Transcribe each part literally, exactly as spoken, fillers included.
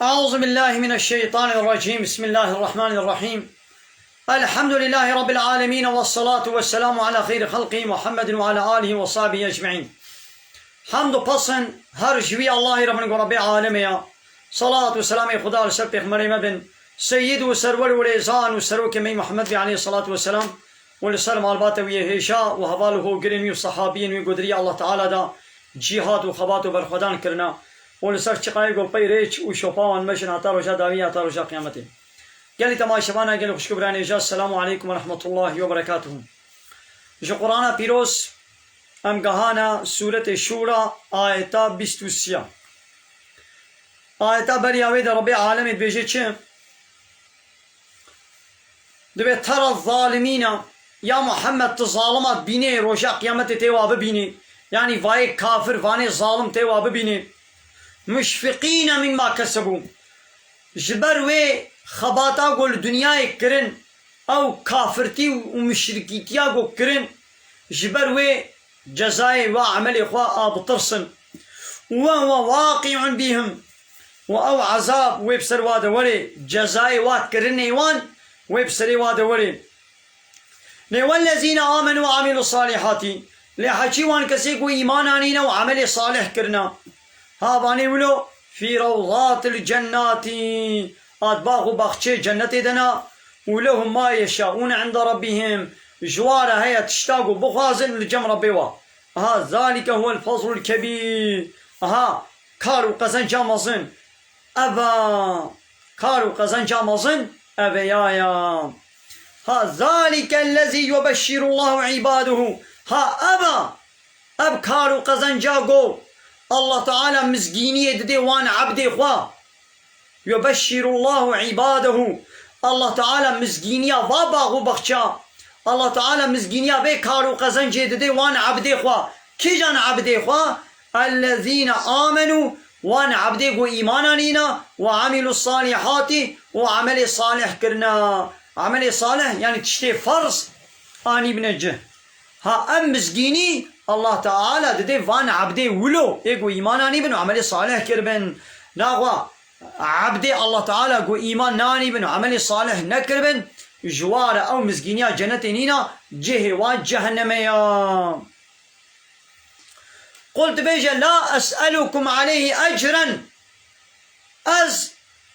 أعوذ بالله من الشيطان الرجيم. بسم الله الرحمن الرحيم. الحمد لله رب العالمين، والصلاة والسلام على خير خلقه محمد وعلى آله وصحبه أجمعين. Hamd û pesn her ji wî Allahî re bin ku Rebbê alemê ya. Salat û selamê Xuda li ser pêxmerê me bin. Seyyid û serwer û rêzan û serokê me Muhammed bî aleyhissalatu vesselam û li ser malbata wî yê hêja û heval û hogirên wî û sehabiyên wî ku di riya Allah Teala da cîhat û xebat û berxwedan kirina û li ser çiqayê ku pey rêç û şopa wan meşin heta roja dawî, heta roja qiyametê. Gelî temaşevana, gelî xwişk û birayên hêja, Selamu aleykum ve rahmetullahi ve berekatuhu. Ji Qur'ana Pîroz em gehana Sûretê Şûra, ayeta bîst û sê. Ayeta beriya wê de Rebbê alemê dibêje çi? Dibê tera zalimîna, ya Muhammed, tu zalima dibînê, roja qiyametê tê wa bibînê. Yanî vayê kafir, vanê zalim tê wa bibînê. Muşfiqîne mimma kesebû. Ji ber wê xebata ku li dinyayê kirin, ew kafirtî û muşrikîtiya ku kirin, ji ber wê cezayê wa emelê xwe a bitirsin. Û we huwe waqi'un bihim. Û ew ezab wê bi ser wa de werê, cezayê wa kirinê wan wê bi serê wa de werê. Lê wellezîne amenu ve amilus salihati. Lê heçî wan kesê ku îman anîne û emelê salih kirine. Ha vanê wilo, fî rewzatil cennati. Ad bax û baxçê cennetê de ne. Û lehum ma yeşaûne inde rabbihim. Ji wa re heye tişta ku bixwazin li cem Rebbê wa. Aha, zalike huwel fezlul kebîr. Aha, kar û qezenca mezin. Eva, kar û qezenca mezin, eve ya ya. Ha, zalike ellezî yubeşşirullahu ibaduhu. Ha, eva, ev kar û qezenca ku Allah Teala mizgîniyê didê wan ebdê xwe. Yubeşşirullahu ibadehu. Allah Teala mizgîniya va bax û baxça. Allah Teala mizgîniya vê kar û qezencê didê wan ebdê xwe. Kîjan ebdê xwe? Ellezîne amenu, wan ebdê ku îman anîna, ve amilus salihati, û emelê salih kirina. Emelê salih yanî tiştê ferz anîbine cih. Ha, em mizgînî Allah Teala didê van ebdê wilo, ê ku îman anîbin û emelê salih kiribin. Naxwe ebdê Allah Teala ku îman nanîbin û emelê salih nekiribin, ji wa re ew mizgîniya cenetê nîna, cihê wan cehenneme ya. Qul dibêje, la es'elukum aleyhi ecren. Ez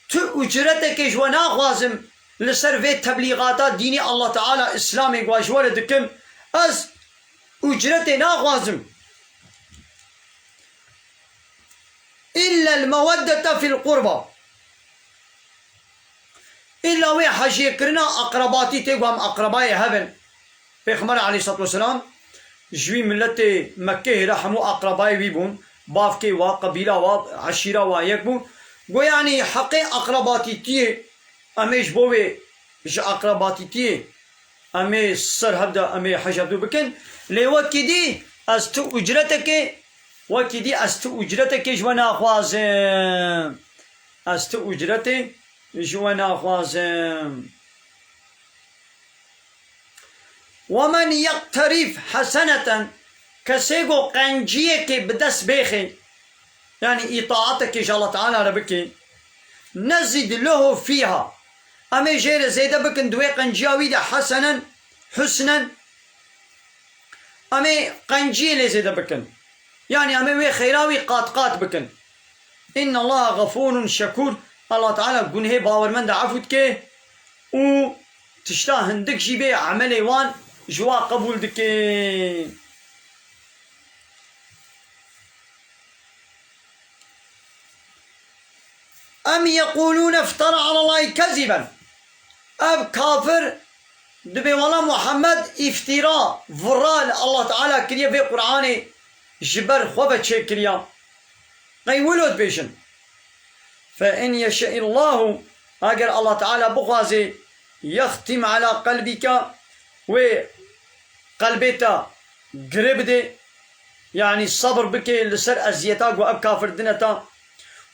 tu ucretekê ji we naxwazim li ser vê teblîxata dînî Allah Teala Îslamê ku ji we re dikim. Ez ucretê naxwazim. Îllel meweddete fîl qurba. Îlla wê hejiyê kirina aqrebatî tê ku em aqrebayê hev in. Pêxember aleyhissalatu vesselam ji wî miletê Mekkê hêra hemû aqrebayê wî bûn. Bavkê wa, qebîla wa, eşîra wa yek bû. Go yanî heqê aqrebatîtiyê em ê ji bo wê ji aqrebatîtiyê em ê ser hev de em ê hej hevdû bikin. Lê wekî dî ez tu ucretekê, wekî dî ez tu ucretekê ji we naxwazim. Ez tu ucretê ji we naxwazim. Ve men yekterif heseneten, kesê ku qenciyekê bi dest bêxê, yanî îtaatekê ji Allah Teala re bikê, nezîd lehu fîha. Em ê jê re zêde bikin di wê qenciya wî de hesenen, husnen. Em ê qenciyê lê zêde bikin. Yanî em ê wê xeyra wî qat qat bikin. Innallaha xefûrun şekûr. Allah Teala gunhê bawermend de efû dike û tişta hindik jî bê emelê wan ji wa qebûl dike. Em yeqûlûne iftera alallahî kezîben. Ev kafir dibê wela Muhammed îftîra, vira li Allah Teala kiriye vê Qur'anê ji ber xwe ve çêkiriya. Qey wilo dibêjin. Fe in yeşe'illahu, eger Allah Teala bixwazê, yextim ala qelbika, wê qelbê te girê bidê, yanî sebir bikê li ser eziyeta ku ev kafir dine te.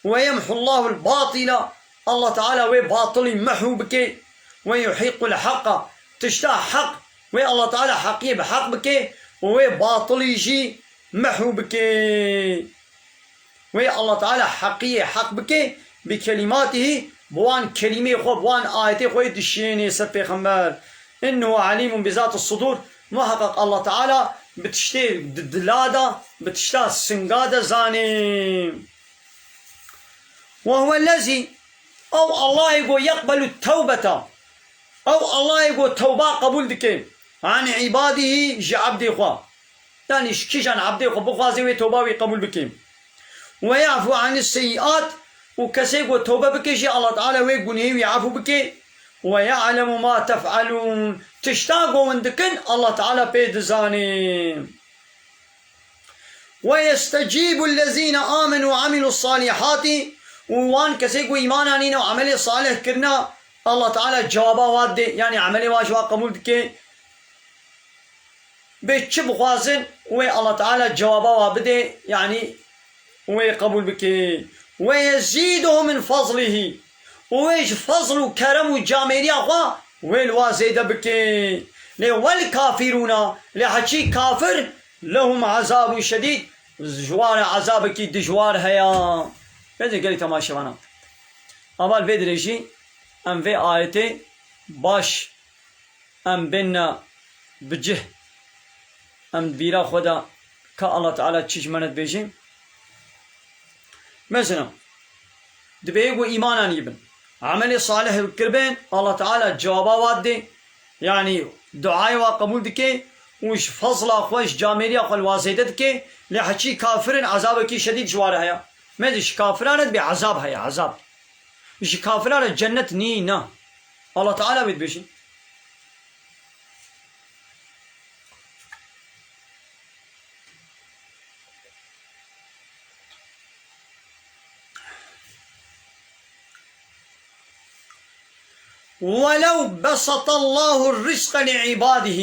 Ve yemhullahul batîla, Allah Teala wê batilî mehû bikê. Ve yuhiqqul heqqa, tişta heq, wê Allah Teala heqiyê bi heq bikê û wê batilî jî mehû bikê. Wê Allah Teala heqiyê heq bikê, bi kelimatihi, bi wan kelîmê xwe, bi wan ayetê xwe dişiyênê ser pêxember. Innehu alimun bi zati sudur, muheqeq Allah Teala bi tiştê di dila de, bi tişta singa de zanê. Ve huwellezî, ew Allahê ku yeqbelu tewbeta, ew Allahê ku tewba qebûl dike, an îbadihî, ji ebdê xwe. Yanî ji kîjan ebdê xwe bixwaze wê tewba wî qebûl bike. Ve ya'fu anis seyyiat, û kesê ku tewbe bike jî Allah Teala wê gunehê wî efû bike. Ve ya'lemu ma tef'elûn, tişta ku hûn dikin Allah Teala pê dizane. Ve yestecîbu lezîne amenu ve amilus salihati, û wan kesê ku îman anîne û emelê salih kirine, Allah Teala cewaba wa dê, yanî emelê wa ji wa qebûl dike. Bê çi bixwazin, wê Allah Teala cewaba wa bidê, yanî wê qebûl bike. Ve yezîduhu min fazlihi, û wê ji fazl û kerem û camêriya xwe wê li wa zêde bike. Lê wel kafirûna, lê heçî kafir, lehum azabun şedîd, ji wan re azabekî dijwar heye. Bêje gelî temaşevana. Ava li vê dirêjî em vê ayetê baş em bênne bi cih, em di bîra xwe de ka Allah Teala çi ji me re dibêje. Mesela, dibê ku îman anîbin, emelê salih kiribin, Allah Teala cewaba wa didê, yanî duayê wa qebûl dike û ji fezla xwe, ji camêriya xwe li wa zêde dike, lê heçî kafirin ezabekî şedîd ji wa re heye. Me dî ji kafiran re dibê ezab heye, ezab. Ji kafiran re cennet nî, na. Allah Teala wê dibêje. وَلَوْ بَسَطَ اللّٰهُ الرِّزْقَ لِعِبَادِهِ.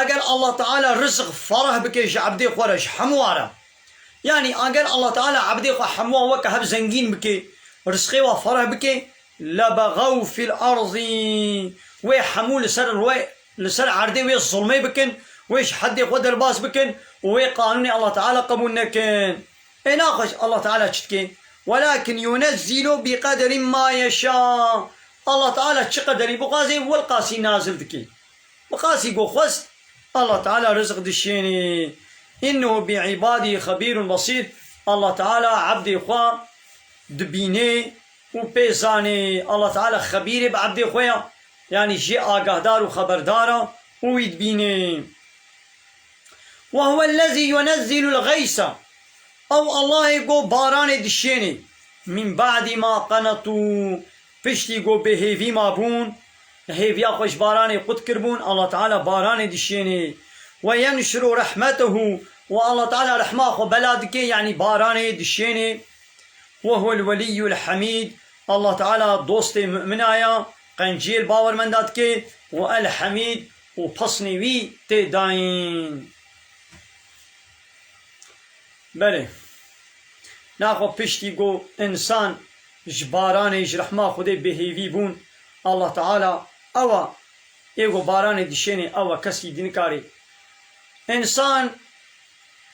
Eger Allah Teala rizq fereh bike ji ebdê xwe re, ji hemû re. Yanî eger Allah Teala ebdê xwe hemû weke hev zengîn bike, rizqê wa fereh bike, لَبَغَوْا فِي الْأَرْضِ. Wê hemû li ser rûyê, li ser erdê wê zulmê bikin, wê ji heddê xwe derbas bikin û wê qanûnê Allah Teala qebûl nekin. Ê naxweş Allah Teala çi dike? وَلَكِنْ يُنَزِّلُ بِقَدَرٍ مَا يَشَاءُ. Allah Teala çi qederî bixwaze, welqasî nazil dike. Bi qasî ku xwest, Allah Teala rizq dişênê. اِنَّهُ بِعِبَادِهِ خَبِيرٌ بَصِيرٌ. Allah Teala ebdê xwe dibîne û pê zanê. Allah Teala xebîrê bi ebdê xwe ya. Yanî jê agahdar û xeberdar a û wî dibîne. وَهُوَ الَّذِي يُنَزِّلُ الْغَيْثَ. Ew Allahê ku baranê dişênê. مِنْ بَعْدِ مَا قَنَطُوا. Piştî ku bêhêvî mabûn, hêviya xwe ji baranê qut kiribûn, Allah Teala baranê dişênê. وَيَنْشُرُ رَحْمَتَهُ. Û Allah Teala rehma xwe bela dike, yanî baranê dişênê. وَهُوَ الْوَلِيُّ الْحَمِيدُ. Allah Teala dostê mumina ya, qenciyê li bawermenda dike, û El-Hamîd, û pesnê wî tê dayîn. Belê. Naxwe piştî ku însan ji baranê, ji rehma Xwedê bêhêvî bûn, Allah Teala ew e, ê ku baranê dişênê ew e, kesî dî nikarê. Însan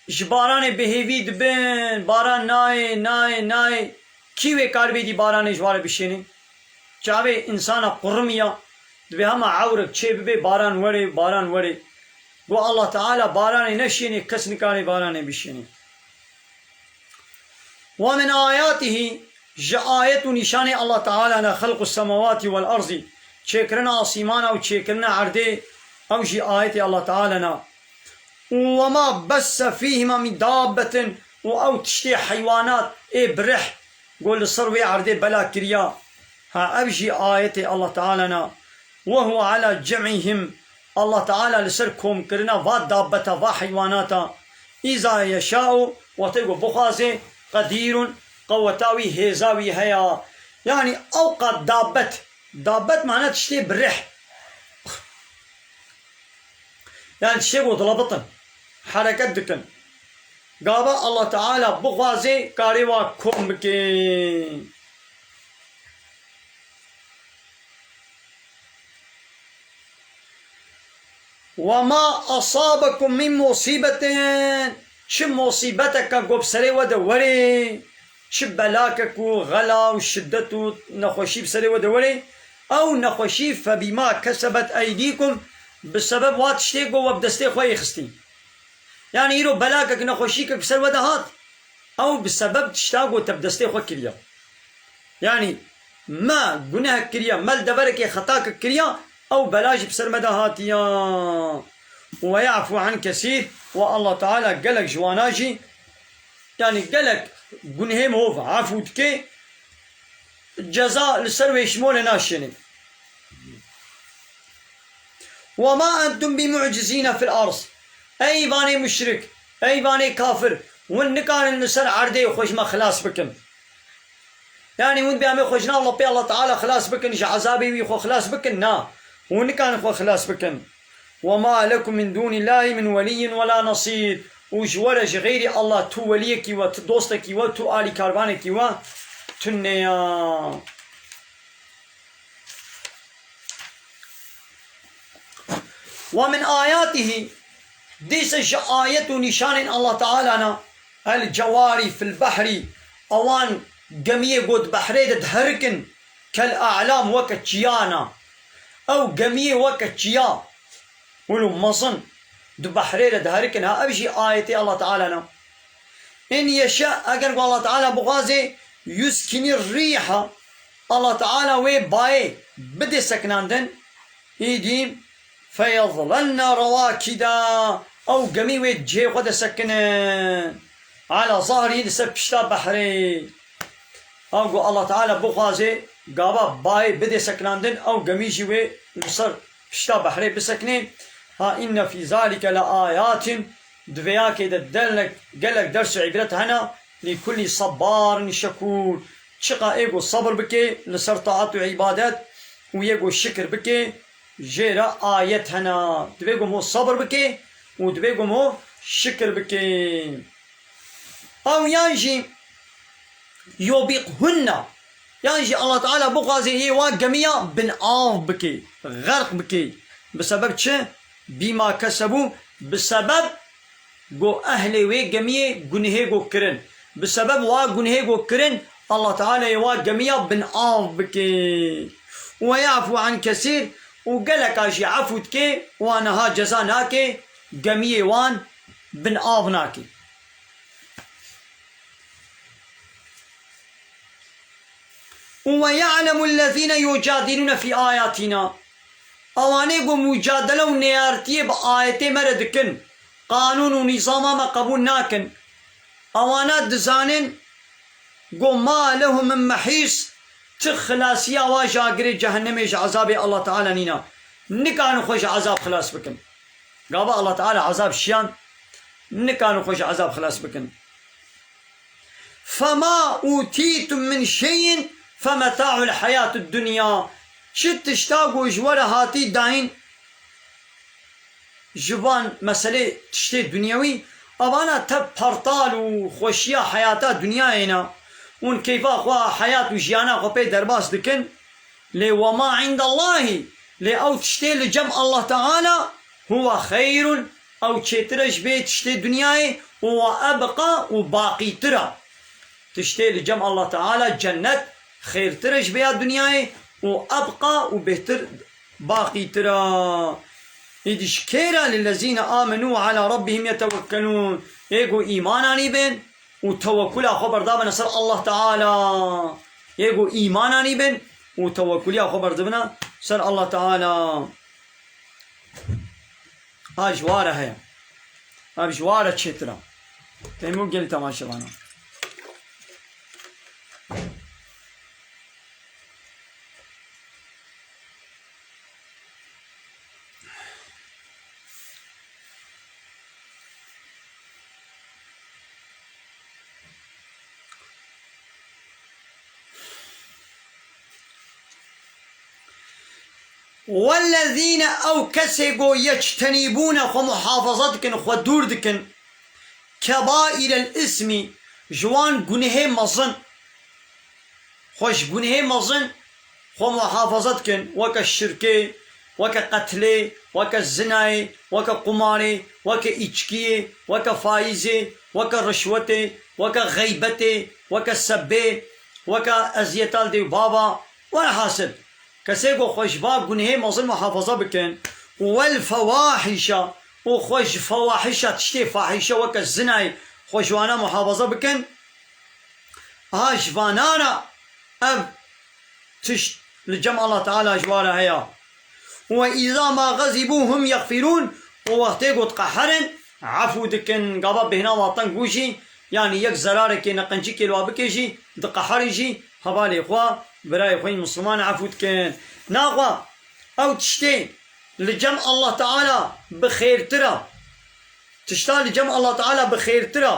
ji baranê bêhêvî dibin, baran nayê, nayê, nayê. Kî wê karibê dî baranê ji wa re bişênê? Çavê însana qurimiya, dibê hema ewrek çê bibe, baran were, baran were. Got, Allah Teala baranê neşênê, kes nikare baranê bişênê. Ve min ayatihi, ji ayet û nîşanê Allah Teala ne, xelqu semawati vel arzi, çêkirina asîmana û çêkirina erdê, ew jî ayetê Allah Teala ne. Û ve ma besse fîhima min dabbetin, û ew tiştê heywanat ê birih, ku li ser wê erdê bela kiriya. Ha, ev jî ayetê Allah Teala ne. Ve huve ala cem'ihim. Allah Teala li ser komkirina va dabbeta, va heywanata, îza yeşa'u, wextê ku bixwaze, qedîrun, qeweta wî, hêza wî heye. Yanî ew qat dabbet, dabbet mane tiştê birih. Yanî tiştê ku dilebitin, hereket dikin. Gava Allah Teala bixwaze karê wa kom bike. Ve ma asabekum min musibetin, çi musîbeteke ku bi serê we de were, çi belakek û xela û şiddet û nexweşî bi serê we de were, ew nexweşî febîma kesebet eydîkum, bi sebeb wa tiştê ku we bi destê xwe yê xistî. Yanî îro belakek, nexweşîkek bi ser we de hat, ew bi sebeb tişta ku te bi destê xwe kiriye. Yanî me gunehek kiriye, me li deverekê xetakek kiriye, ew bela jî bi ser me de hatiye. Ve ya'fu an kesîr, û Allah Teala gelek ji wana jî, yanî gelek gunehê mihov efû dike, ceza li ser wê ji molê naşêne. Ve ma entum bi mu'cizîne fil ard. Ey vanê muşrik, ey vanê kafir, hûn nikarin li ser erdê xwe ji me xilas bikin. Yanî hûn dibê em ê xwe ji nav lepê Allah Teala xilas bikin, ji ezabê wî xwe xilas bikin? Na, hûn nikarin xwe xilas bikin. Ve ma lekum min dûnîllahî min weliyyin we la nesîr. Û ji we re ji xeyrî Allah tu weliyekî we, tu dostekî we, tu alîkarvanekî we tune ya. Ve min ayatihî, dîse ji ayet û nîşanên Allah Teala ne, el cewarî fil behrî, ewan gemiyê ku di behrê de diherikin, kel a'lam, weke çiyan e. Ew gemiyê weke çiya, wilo mezin, di behrê de diherikin. Ha, ev jî ayetê Allah Teala ne. In yeşe, eger ku Allah Teala bixwaze, yuskini rîha, Allah Teala wê bayê bidê sekinandin, îdî feyezlelne rewakida, ew gemî wê cihê xwe de sekinin. Ala zahrî, li ser pişta behrê. Ew ku Allah Teala bixwaze, gava bayê bidê sekinandin, ew gemî jî wê li ser pişta behrê bisekinê. Ha inne fî zalike le ayatin, di vê yakê de delek, gelek ders û îbret hene, lî kullî sebbarin şekûr. Çiqa ê ku sebir bike li ser taat û îbadet û yê ku şikir bike, jê re ayet hene. Divê ku mo sebir bike û divê ku mo şikir bike. Ew yan jî yobîqhunne. Yan jî Allah Teala bixwaze yê wa gemiya bin av bike, xerq bike. Bi sebeb çi? Bîma kesebû, bi sebeb ku ehlê wê gemiyê gunehê ku kirin. Bi sebeb wa gunehê ku kirin, Allah Teala yê wa gemiya bin av bike. Ve ya'fu an kesîr, û geleka jî efû dike, wan niha ceza nake, gemiyê wan bin av nake. Û ve ya'lemul lezîne yucadilûne fî ayatîna. Ewanê ku mucadele û neyartiyê bi ayetê me re dikin, qanûn û nîzama me qebûl nakin. Ewana dizanin ku ma lehum min mehîs, ti xilasiya wa ji agirê cehennemê, ji ezabê Allah Teala nîna. Nikarin xwe ji ezab xilas bikin. Gava Allah Teala ezab şiyan, nikarin xwe ji ezab xilas bikin. Fema utîtum min şeyin femeta'ul hayatid dunya. Çi tişta ku ji we re hatî dayîn, ji van meselê tiştê dunyewî, evana tev partal û xweşiya heyata dunyayê ne. Hûn keyfa xwe, heyat û jiyana xwe pê derbas dikin. Lê wema indallahî, lê ew tiştê li cem Allah Teala, huwa xeyrun, ew çêtir e ji vê tiştê dinyayê, û wa ebqa, û baqîtir e. Tiştê li cem Allah Teala, cennet, xêrtir e ji vêya dinyayê, û ebqa, û bêhtir, baqîtir e. Îdî ji kê re? Lillezîne amenû ve ala rabbihim yetewekkelûn. Ê ku îman anîbin û tewekkula xwe berdabine ser Allah Teala. Ê ku îman anîbin û tewekkuliya xwe berdibine ser Allah Teala. Ha ji wa re heye. Ev ji wa re çêtir e. Têmû gelî temaşevana. Wellezîne, ew kesê go yectenîbûne, xwe muhafaza dikin, xwe dûr dikin, kebaîrel îsmî, ji wan gunehê mezin, xwe ji gunehê mezin xwe muhafaza dikin, weke şirkê weke qetlê, weke zinayê, weke qumarê, weke îçkiyê, weke faîzê, weke rişwetê, weke xeybetê, weke sebê, weke eziyeta li dê û bava. Welhasil, kesê ku xwe ji va gunehê mezin muhafaza bikin, wel fewahîşa, û xwe ji fewahîşa, tiştê fahîşe weke zinayê, xwe ji wana muhafaza bikin, ha ji vana re ev tişt li cem Allah Teala ji wa re heye. Ve îza ma xezîbû hum yexfîrûn, û wextê ku diqeherin, efû dikin. Gava bêhna wa teng bû jî, yanî yek zerarekê, neqencikê li wa bike jî, diqeherin jî, hevalê xwe, birayê xwe yî misliman efû dikin. Naxwe ew tiştê li cem Allah Teala bi xêrtir e. Tişta li cem Allah Teala bi xêrtir e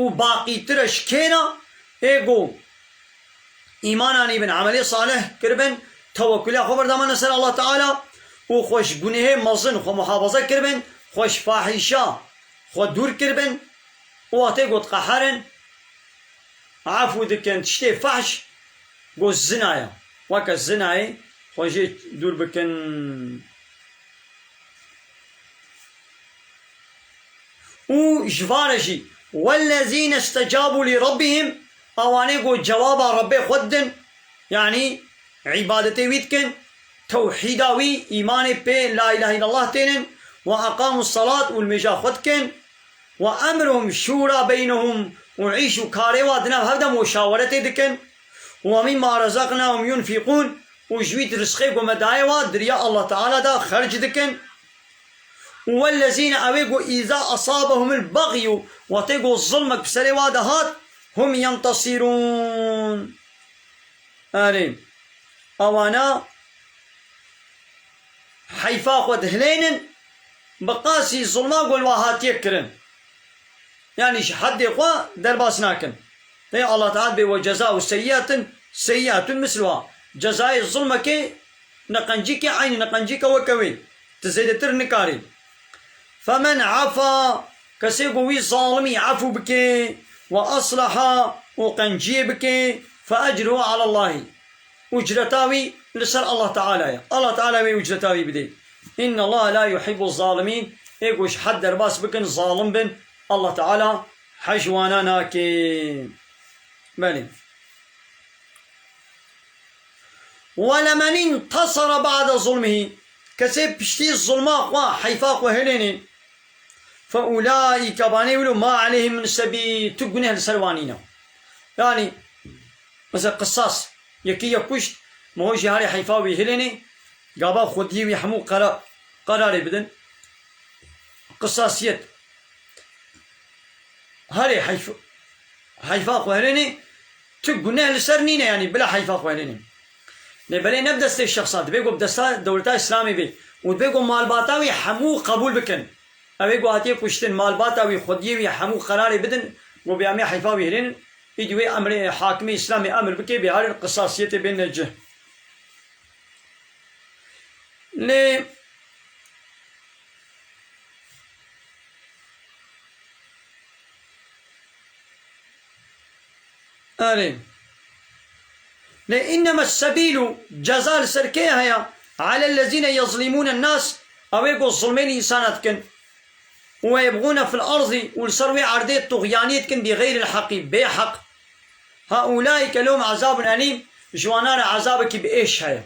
û baqîtir e ji kê re? Ê ku îman anîbin, emelê salih kiribin, tewekkuliya xwe berdamane ser Allah Teala û xwe ji gunehê mezin xwe muhafaza kiribin, xwe ji fahîşa xwe dûr kiribin û wextê ku diqeherin, efû dikin. Tiştê fahş ku zina ye. Weke zinayê xwe jê dûr bikin. Û ji va re jî, "Wellezîne istecabû lî rabbihim", ewanê ku cewaba Rebbê xwe didin, yanî îbadetê wî dikin, tewhîda wî, îmanê pê la îlahe îllallah tênin, "we eqamû salat", û limêja xwe dikin, "we emruhum şûra beynehum", û îş û karê wa di nav hev de muşaweretê dikin, "we mîmma rezaqnahum yunfîqûn", û ji wî rizqê ku me daye wa di riya Allah Teala de xerc dikin. Û wellezîne, ew ê ku îza esabehumul baxyu, wextê ku zilmek bi serê wa de hat, hum yentesîrûn. Erê, ewana heyfa xwe dihilênin, bi qasî zilma ku li wa hatiye kirin. Yanî ji heddê xwe derbas nakin. Lê Allah Teala bê we ceza û seyyiatin, seyyiatun misluha. Cezayê zilmekê, neqencîkê eynî neqencîka weke wê. Tu zêdetir nikarî. Femen afa, kesê ku wî zalimî efû bike, ve aslaha, û qenciyê bike, fe ecruhu alallahi. Ucreta wî li ser Allah Teala ye. Allah Teala wê ucreta wî bidê. Inna Allah la yuhibbu zalimîn. Ê ku ji hed derbas bikin, zalim bin, Allah Teala hej wana nake. Belê. Ve lemen intasara ba'de zulmihi. Kesê piştî zulma xwe, heyfa xwe hilênê. Fe ulaîke, banê wilo, ma aleyhim min sebîl, tu guneh li ser wan nîne. Yanî, mesela qisas, yekî yek kuşt, miho jî harê heyfa wî hilênê, gava xwediyê wî hemû qera-, qerarê bidin. Qisasiyet. Harê heyf-, heyfa xwe hilênê, tu guneh li ser nîne, yanî bila heyfa xwe hilênê. Lê belê ne bi destê şexsa, dibê ku bi desta dewleta Îslamê bê û dibê ku malbata wî hemû qebûl bikin. Ew ê ku hatiye kuştin, malbata wî, xwediyê wî, hemû qerarê bidin, ku bê em ê heyfa wî hilênin, îdî wê emrê hakimê Îslamê emir bike, bê herin qisasiyetê bêne cih. Lê Erê. Lê inneme sebîlu, ceza li ser kê heye? Alellezîne yezlîmûne nas, ew ê ku zilmê li însana dikin. Û yebxûne fil erdî, û li ser wê erdê tuxyaniyê dikin bi xeyril heqî, bê heq. Haulaîke lehum ezabun elîm, ji wana re ezabekî bi êş heye.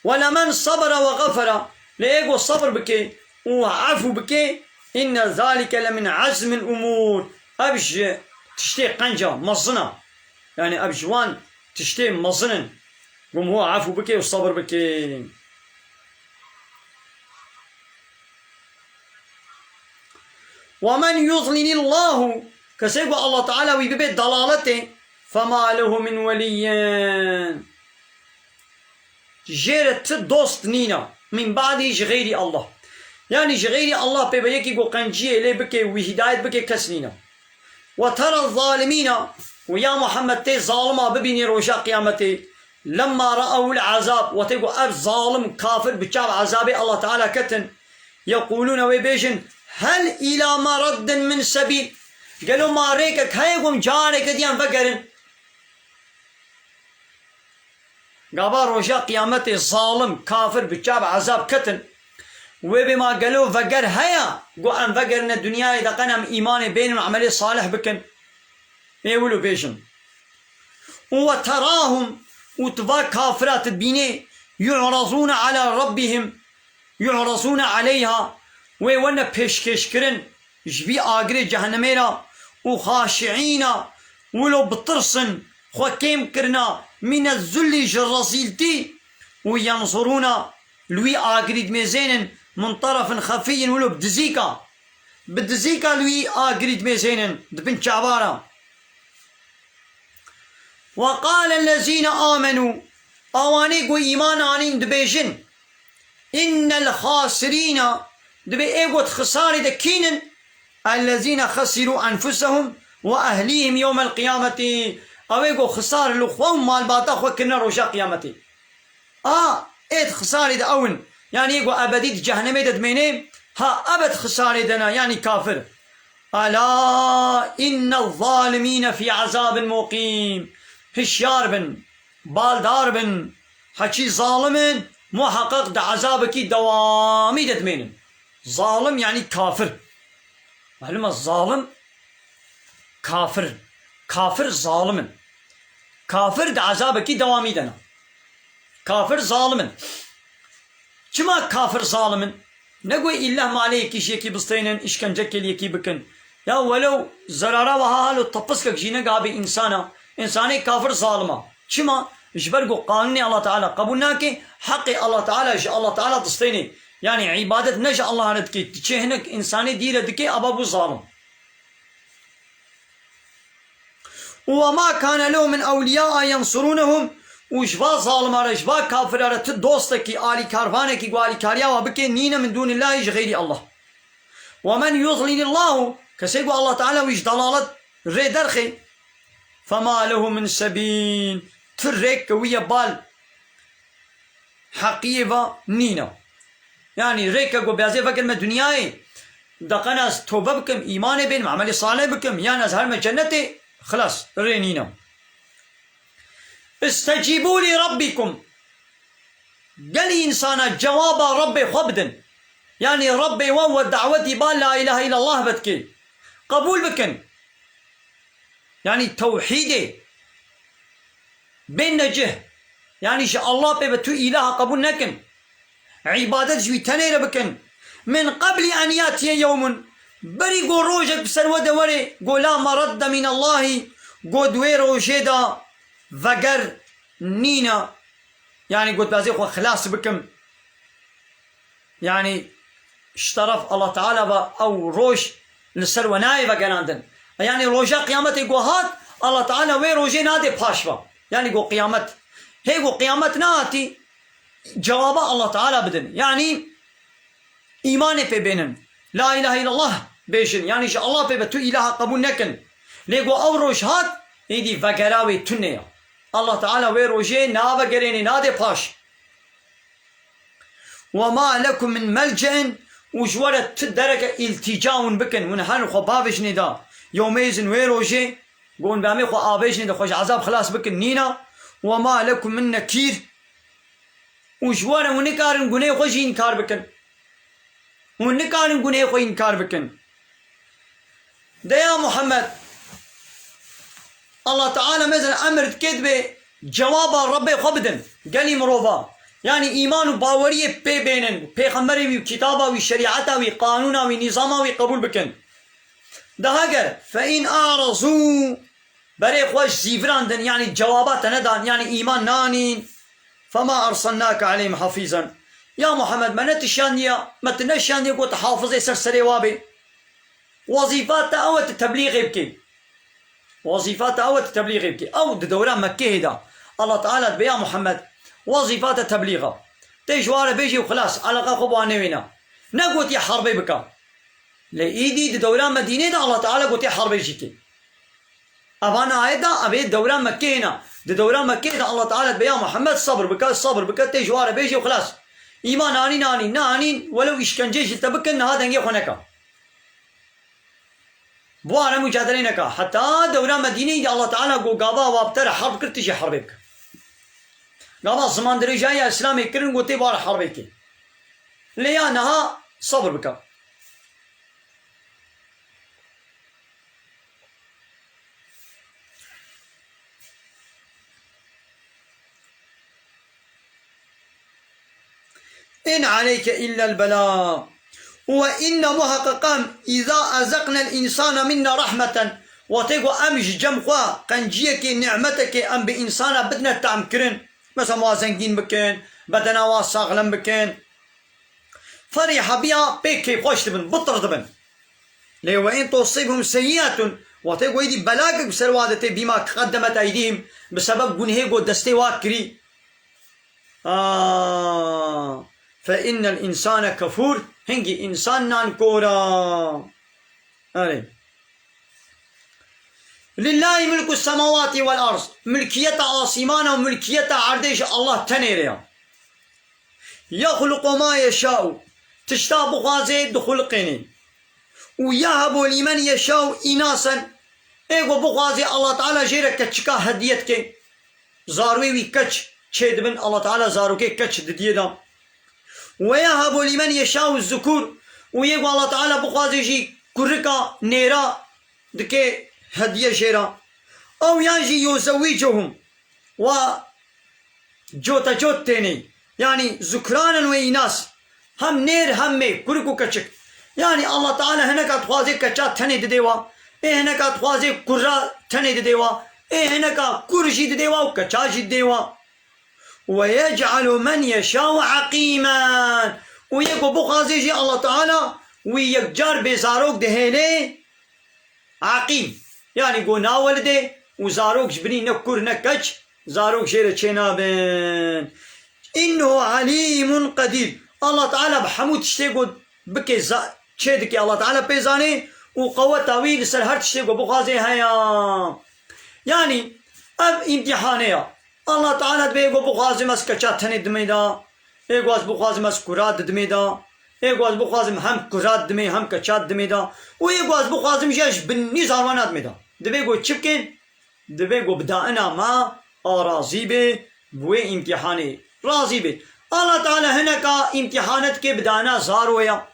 Ve lemen sabara ve xafara, lê ê ku sabir bike û efû bike, inne zalike le min azmil umûr. Ev ji tiştê qenca, mezin a. Yanî ev ji wan tiştê mezin in. Ku miho efû bike û sabir bike. Ve men yudlilillahu, kesê ku Allah Teala wî bibe dalaletê, fema lehu min weliyyin. Jê re ti dost nîne. Min ba'dî, ji xeyrî Allah. Yanî ji xeyrî Allah pê ve yekî ku qenciyê lê bike, wî hîdayet bike, kes nîne. Ve tera zalimîna, û ya Muhammed tê zalima bibînî roja qiyametê. Lemma ra'ewul azab, wextê ku ev zalim kafir bi çav ezabê Allah Teala ketin. Yeqûlûne, wê bêjin, hel îlâ meraddin min sebîl. Gelo ma rêkek heye ku em careke diyan vegerin? Gava roja qiyametê zalim, kafir bi çav ezab ketin. Wê bê ma gelo veger heye, go em vegerine dinyayê de qen em îmanê bênin û emelê salih bikin. Ê wilo bêjin. Û ve terahum, û tu va kafira tu dibînê, yu'razûne ala rabbihim, yu'razûne aleyha, wê wene pêşkêşkirin ji vî agirê cehennemê re, û xaşi'îna, wilo bitirsin, xwe kêm kirina, mîne zulî ji rezîltî, û yenzurûna, li wî agirî dimêzênin, min terefin xefiyyin, wilo bi dizîka, bi dizîka li wî agirî dimêzênin, di bin çava re. Ve qâlellezîne âmenû, awanê ku îman anîn dibêjin, innel xasirîna, dibê ê ku di xisarê de kînin, ellezîne xesirû enfusehum ve ehlîhim yewmel qiyameti, ew ê ku xisar li xwe û malbata xwe kirine roja qiyametê. A, ê di xisarê de ew in. Yanî yê ku ebedî di cehennemê de dimêne, ha, ebed xisarê de ne, yanî kafir. Ela inne zalimîne fî ezabin muqîm. Hişyar bin, baldar bin. Heçî zalim in, muheqeq di ezabekî dewamî de dimênin. Zalim yanî kafir. Malum e, zalim kafir. Kafir zalim in. Kafir di ezabekî dewamî de ne. Kafir zalim in. Çima kafir zalim in? Ne ku îlla malê yekî ji yekî bisteynin, îşkence kê li yekî bikin. Ya welew zerara wiha halo tepiskek jî nega bê însana, însanê kafir zalim a. Çima? Ji ber ku qanûnê Allah Teala qebûl nake, heqê Allah Teala ji Allah Teala disteyne. Yanî îbadet ne ji Allah re dike, diçe hinek însanê dî re dike, ava bû zalim. Û ve ma kane lehum min ewliyaa yensurûnehum, û ji va zalima re, ji va kafira re ti dostekî, alîkarvanekî ku alîkariya wa bike nîne min dûnillahî ji xeyrî Allah. Ve men yudlilillahu, kesê ku Allah Teala wî ji dalalet rê derxê, fema lehu min sebîl, ti rêk ke wî ye bal heqiyê va nîne. Yanî rêke ku beyazê vekirime dinyayê, deqen ez tobe bikim, îmanê bênim, emelê salih bikim, yan ez herime cennetê, xilas, rê nîne. İstecîbû li Rabbikum. Gelî însana cewaba Rabbê xwe bidin. Yanî Rabbê we we dawetî ba la ilahe illallah vedikê. Qebûl bikin. Yanî tewhîdê. Bên necih. Yanî ji Allah pê ve tu îlaha qebûl nekin. Îbadet ji wî tenê re bikin. Min qeblî en yatiye yewmun. Berî ku rojek bi ser we de were, ku la meradde minallahî, ku di wê rojê de veger nîne. Yanî ku dibezê xwe xilas bikim. Yanî ji teref Allah Teala ve ew roj li ser we nayê vegerandin. Yanî roja qiyametê ku hat, Allah Teala wê rojê nade paş ve. Yanî ku qiyamet. Hê ku qiyamet nehatî, cewaba Allah Teala bidin. Yanî îmanê pê bênin. La ilahe illallah bêjin. Yanî ji Allah pê ve tu îlaha qebûl nekin. Lê ku ew roj hat, êdî vegera wê tune ya. Allah Teala wê rojê navegerênê, nade paş. Ve ma lekum min melce'in, û ji we re ti dereke îltîca hûn bikin, hûn herin xwe bavêjinê da. Yewmeyzin wê rojê, ku hûn bi emê xwe avêjinê de xwe ji ezab xilas bikin, nîna. Ve ma lekum min nekîr, û ji we re hûn nikarin guneyê xwe jî înkar bikin. Hûn nikarin guneyê xwe înkar bikin. De ya Muhammed, Allah Teala mezin emir dike dibê cewaba Rabbê xwe bidin. Gelî mirova. Yanî îman û baweriyê pê bênin. Pêxemberê wî û kitaba wî, şerîeta wî, qanûna wî, nîzama wî qebûl bikin. De heger, fe in a'razû, berê xwe ji zîvirandin, yanî cewaba te nedan, yanî îman nanîn. Fema erselnake aleyhim hafîzan. Ya Muhammed, me netişandiya, me tu neşandiye ku tu hafizê ser serê wa bê. Wezîfa te ew e tu teblîxê bikî. Wezîfa te ew e tu teblîxê bikî. Ew di dewra Mekkeyê de Allah Teala dibê ya Muhammed, wezîfa te teblîx e. Tê ji wa re bêjî û xilas, eleqa xwe bi wan newêne. Negotiye herbê bike. Lê îdî di dewra Medînê de Allah Teala gotiye herbê jî kê. Evan ayet de, ev ê dewra Mekkeyê ne. Di dewra Mekkeyê de Allah Teala dibê ya Muhammed, sabir bike, sabir bike, tê ji wa re bêjî û xilas. Îman anîn, anîn, neanîn, welew îşkencê ji te bikin, niha dengê xwe neke. Bi wa re mucadelê neke. Heta dewra Medîneyê de Allah Teala got gava wa bi te re herb kir, tu jî herbê bike. Gava zimandirêjaya Îslamê kirin, gotê bar herbê kê. Lê ya niha sebir bike. إن عليك إلا البلاغ. وإن محققا إذا أذقنا الإنسان منا رحمة. Wextê ku em ji cem xwe qenciyekê, nîmetekê em bi însana bidine tamkirin. Mesela wa zengîn bikin, bedena wa saxlem bikin. Ferîha biya pê kêfxweş dibin, bitir dibin. Lê وإن تصبهم سيئة. Wextê ku êdî belakek bi ser wa de tê بما قدمت أيديهم. Bi sebeb gunhê ku destê wa kirî. Aa, فإن الإنسان كفور. Hingî însan nankor a. Erê. لله ملك السماوات والأرض. Milkiyeta asîmana û milkiyeta erdê ji Allah tenê re ya. يخلق ما يشاء. Tişta bixwaze dixuliqêne. ويهب لمن يشاء إناثا. Ê ku bixwaze Allah Teala jê re keçika hediye dike. Zarwê wî keç çêdibin, Allah Teala zarokê keç didiyê de. ويهب لمن يشاء الذكور. Û yê ku Allah Teala bixwaze jî kurika nêra dike hediye jê re. Ew yan jî يزوجهم. Wa cotecot tênê. Yanî ذكرانا وإناثا. Hem nêr hem mêr, kurik û keçik. Yanî Allah Teala hineka dixwaze keça tenê didê wa. Ê hineka dixwaze kurra tenê didê wa. Ê hineka kur jî didê wa û keça jî didê wa. ويجعل من يشاء عقيما. Û yê ku bixwaze jî Allah Teala wî yekcar bê zarok dihêlê. Aqîm. Yanî ku nawelidê û zarok ji binî ne kur ne keç, zarok jê re çênabin. إنه عليم قدير. Allah Teala bi hemû tiştê ku bike za-, çê dike, Allah Teala pê zanê û qeweta wî li ser her tiştê ku bixwaze heye. Yanî ev îmtîhanê ya. Allah Teala dibê ê ku bixwazim ez keça tenê dimê de, ê ku ez bixwazim ez kura didimê de, ê ku ez bixwazim hem kura didimê hem keça didimê de û ê ku ez bixwazim jî ez ji binî zarwana dimê de. Dibê ku çi bikin? Dibê ku bi daina me a razî bê, bi wê îmtîhanê razî bê. Allah Teala hineka îmtîhane dike bi daina zaro ya.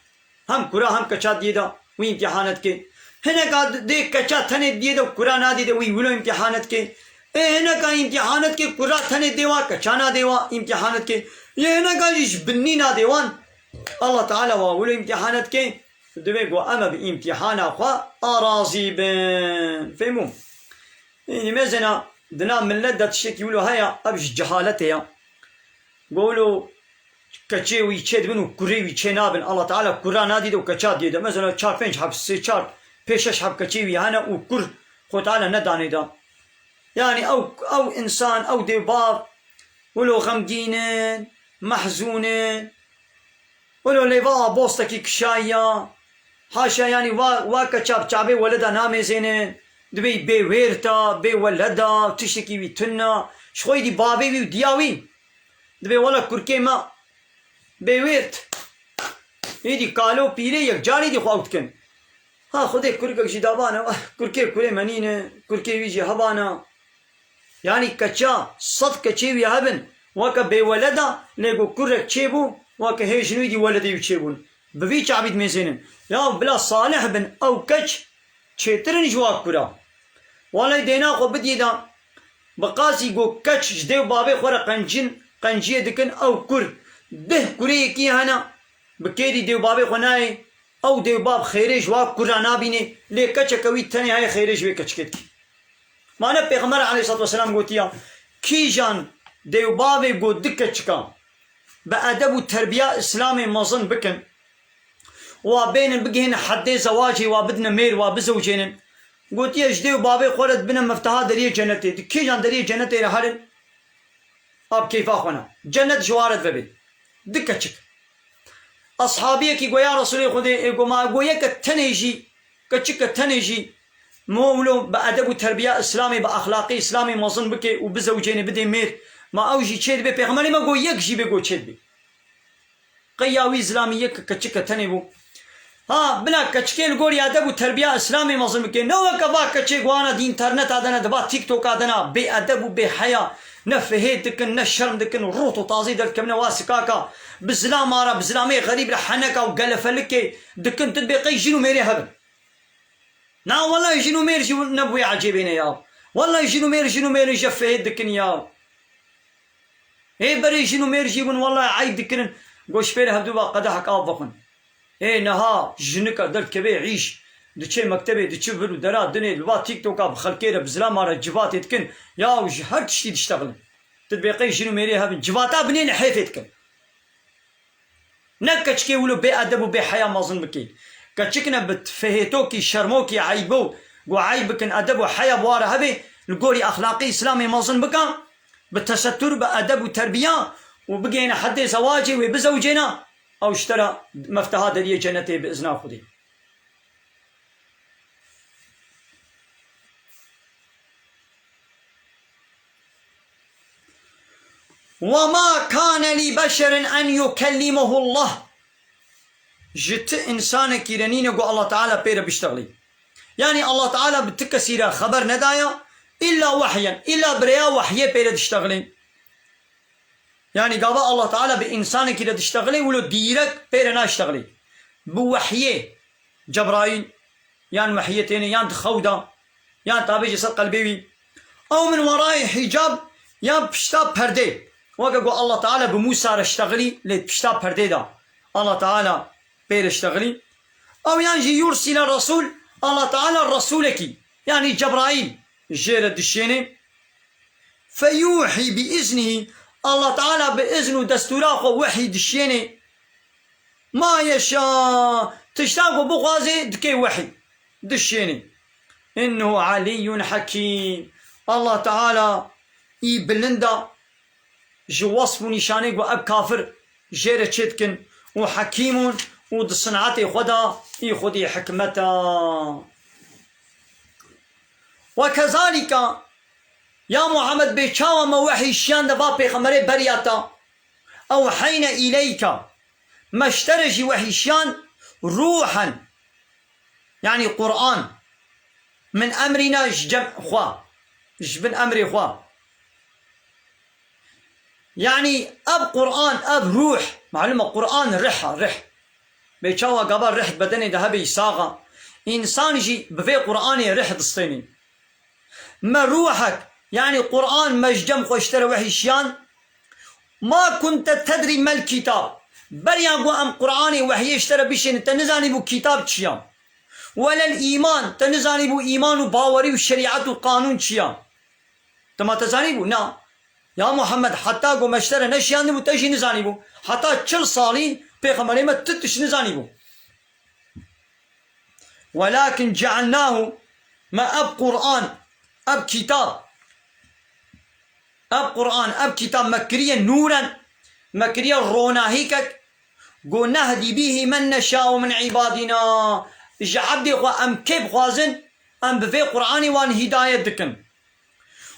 Hem kura hem keça diyê de wî îmtîhane dike. Hineka dê keça tenê diyê de kura nadê de wî wilo îmtîhane dike. Ê hineka îmtîhane dike kura tenê dê wa keça nadê wa îmtîhane dike. Yê hineka jî ji binî nadê wan. Allah Teala wa wilo îmtîhane dike. Divê ku em bi îmtîhana xwe a razî bin. Fehmû? Ê, mêzena dina millet de tiştekî wilo heye, ev ji cehaletê ya. Ku wilo keçê wî çê dibin û kurê wî çê nabin. Allah Teala kura nadî de û keça diyê de. Mesela çar pênc heb, sê çar, pênc şeş heb keçê wî hene û kur Xwe Teala nedanê de. Yanî ew, ew însan, ew dêvbav, wilo xemgîn in, mehzûn in, wilo lêva bostekî kişayiya. Haşa, yanî va, va keça bi çavê weleda namêzêne, dibê bê wêrta, bê weleda, tiştekî wî tune. Ji xwe êdî bavê wî û diya wî. Dibê wele kurkê me bê wêrt. Êdî kalo pîrê yekcarî dî xwe ew dikin. Ha xwedê kurkek jî dabane, ah, kurkê kurê me nîne, kurkê wî jî hebana. Yanî keça, sed keçê wî hebin, weke bêweleda, lê ku kurek çêbû, weke hê jin wî dî weledê wî çêbûn. Bi vî çavî dimêzênin. Ya bila salih bin, ew keç çêtir in ji wa kura. Welay dêna xwe bidî de, bi qasî ku keç ji dê û bavê xwe re qencin, qenciyê dikin, ew kur, deh kureyekî hene, bi kêrî dê û bavê xwe nayê, ew dê û bav xêrê ji wa kura nabînê, lê keçeke wî tenê heye xêrê ji wê keçikê dikê. Mane Pêxember aleyhissalatu vesselam gotiya, kîjan dê û bavê ku du keçika bi edeb û terbiya Îslamê mezin bikin, wa bênin bigihînin heddê zewacê, wa bidine mêr, wa bizewcênin. Gotiye, ji dê û bavê xwe re dibine mifteha deriyê cenetê. Di kîjan deriyê cenetê re herin? Ab keyfa xwe ne. Cenet ji wa re dibe bê. Du keçik. Eshabiyekî go, ya Resûlê Xwedê, ê go ma go yeke tenê jî, keçike tenê jî, mo wilo bi edeb û terbiya Îslamê, bi exlaqê Îslamê mezin bike û bizewcêne bidê mêr. Ma ew jî çê dibe? Pêxemberê me go yek jî bê go çê dibe. Qey ya wî zilamî yek keçike tenê bû. Ha, bila keçikê li gorî edeb û terbiya Îslamê mezin bike. Ne weke va keçê guhana di înterneta de ne, di va TikToka de ne, bê edeb û bê heya, Ne fihêt dikin, ne şerm dikin, rût û tazî derdikevine wa sikaka, bi zilama re, bi zilamê xerîb re heneka û gelefelikê dikin, tu dibê qey jin û mêrê hebin. Na, wellahî jin û mêr jî nebûye ecêbê ne ya. Wellahî jin û mêr, jin û mêr jî fihêt dikin ya. Hê berê jin û mêr jî bûn, wellahî eyb dikirin. Goş pê re hevdû va qedehek av vexwin. Ê niha jinika derdikeve îş, diçe mektebê, diçe vir û dera dinê, li va TikToka bi xelkê re, bi zilama re civatê dikin. Ya ji her tiştî diştexilin. Tu dibê qey jin û mêrê hebin. Civata binê nehêfê dikin. Ne keçikê wilo bê edeb û bê heya mezin bikî. Keçikine bi fihêtokî, şermokî, eybo, ku eyb bikin, edeb û heya bi wa re hebê, li gorî exlaqê Îslamê mezin bika, bi tesettur, bi edeb û terbiya û bigihêne heddê zewacê wê bizewicêna, ew ji te re mefteha deriyê cenetê bi izna Xwedê. وما كان لبشر أن يكلمه الله. Ji ti însanekî re nîne ku Allah Teala pê re biştexilî. Yanî Allah Teala bi ti kesî re xeber nedaya, îlla wehyen, îlla bi rêya wehyê pê re diştexilî. Yanî gava Allah Teala bi însanekî re diştexilî, wilo dîrek pê re naştexilî. Bi wehyê, Cebraîl, yan wehyê têne, yan di xew de, yan tabê jî ser qelbê wî. Ew min werayê hîcab, yan pişta perdê. Weke ku Allah Teala bi Mûsa re ştexilî, lê pişta perdê de Allah Teala pê re ştexilî. Ew yan jî yursîle resûl, Allah Teala resûlekî, yanî Cebraîl jê re dişêne. Feyuhî bi iznihî, Allah Teala bi izn û destûra xwe wehî dişêne. Ma yeşa, tişta ku bixwaze dike wehî, dişêne. Innehu aliyyun hakîm. Allah Teala î bilinda ji wesf û nîşanê ku ev kafir jê re çêdikin û hekîmûn û di sinetê xwe de î xwedî hikmet e. Ve kezalîka, ya Muhammed, bê çawa me wehî şiyan de va pêxemberê beriya te, ewheyne îleyka, me ji te re jî wehî şiyan, rûhen, yanî Qur'an, min emrîna ji cem xwe, ji bin emrê xwe. Yanî ev Qur'an, ev rûh, malûm e Qur'an rih e, rih. Bê çawa gava rih bedenê de hebe î sax e, însan jî bi vê Qur'anê rih distênî. Me rûhek, yanî Qur'an me ji cem xwe ji te re wehî şiyan. Ma kunte tedrî mel kîtab. Beriya ku em Qur'anê wehiyê ji te re bişênin, te nizanîbû kîtab çi ya. Welel îman, te nizanîbû îman û bawerî û şerîet û qanûn çi ya. Dema te zanîbû? Na. Ya Muhammed, heta ku me ji te re neşiyandibû, te jî nizanîbû. Heta çil salî pêxemberê me tu tişt nizanîbû. Welakin cealnahu, me ev Qur'an, ev kitab, ev Qur'an, ev kitab me kiriye nûren, me kiriye ronahîkek, ku nehdî bîhî men neşâ'u min îbadîna. Ji ebdê xwe em kê bixwazin, em bi vê Qur'anê wan hîdayet dikin.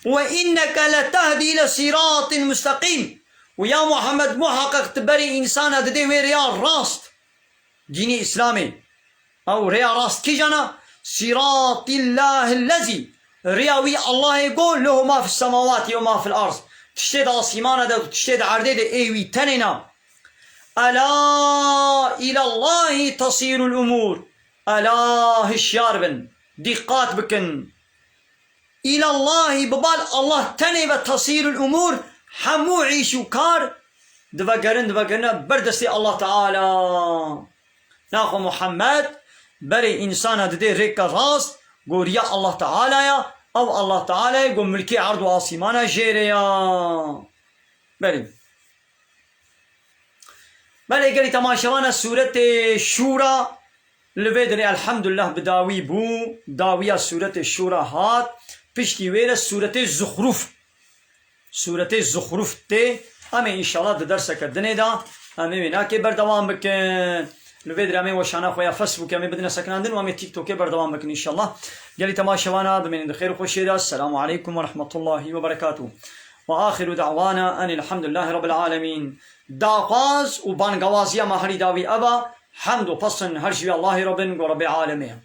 Ve inneke letehdî ile sîratin musteqîm. Û ya Muhammed, muheqeq tu berê însana didê wê rêya rast. Dînê Îslamê. Ew rêya rast kîjan e? Sîratîllahillezî. Rêya wî Allahê ku lehu ma fis semawatî ve ma fil ard. Tiştê di asîmana de û tiştê di erdê de ê wî tenê ne. Ela îlallahî tesîrul umûr. Ela hişyar bin. Dîqat bikin. Îlallahî, bi bal Allah tenê ve tesîrul umûr, hemû îş û kar divegerin, divegerine ber destê Allah Teala. Naxwe Muhammed berê însana didê rêka rast, ku riya Allah Teala ya, ew Allah Teala ye, ku milkê erd û asîmana jê re ya. Berê. Belê gelî temaşevana sûretê Şûra li vê derê elhamdulillah bi dawî bû. Dawiya sûretê Şûra hat. Piştî wê re sûretê Zuxruf. Sûretê Zuxruf tê. Em ê înşallah di derseke dinê de em ê wê nakê berdewam bikin. Li vê derê em ê weşana xwe ya Facebookê em ê bidine sekinandin û em ê TikTokê berdewam bikin înşallah. Gelî temaşevana bimînin di xêr û xweşiyê de. Selamu aleykum ve rahmetullahi ve berekatuh. Ve axiru da'wana enil hamdulillahi rabbil alemin. Daxwaz û bangewaziya me herî dawî ev e, hemd û pesn her ji wî Allahê re bin, ku Rebbê alemê ye.